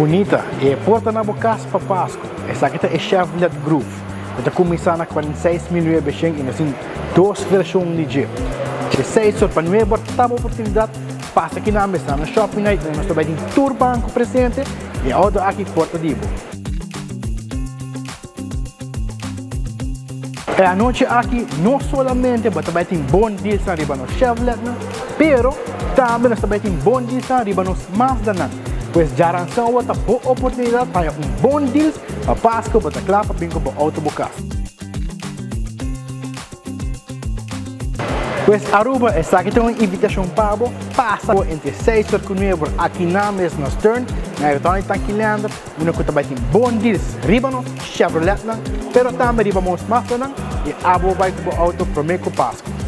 bunita y e por ta na bo cas pa Pasco. Esaki ta e Chevrolet Groove cu ta cuminsa na 46.900 y nos tin dos version di dje. Dje seis or pa nuebe or ta bo oportunidad pasa aki nan mester na shopping night nos ta bay tin tur banco presente y e auto aki por ta di bo. E anochi aki no solamente bo ta bai tin bon dealsnan riba nos Chevroletnan, pero tambe nos ta bai tin bon dealsnan riba nos Mazdanan. Pues djaranson awor ta bo oportunidat pa haña un bon deals pa Pasco bo ta kla pa bin ku bo auto bo kas. Pues Aruba, esaki ta un invitacion pa bo, pasa bo entre seis or cu nuebe or aki na mes na Stern, na Aerotunnel di Tanki Leander, unda cu ta bay tin bon deals riba nos Chevroletnan, pero tambe riba nos Mazdanan, y abo bay cu bo auto prome cu Pascu.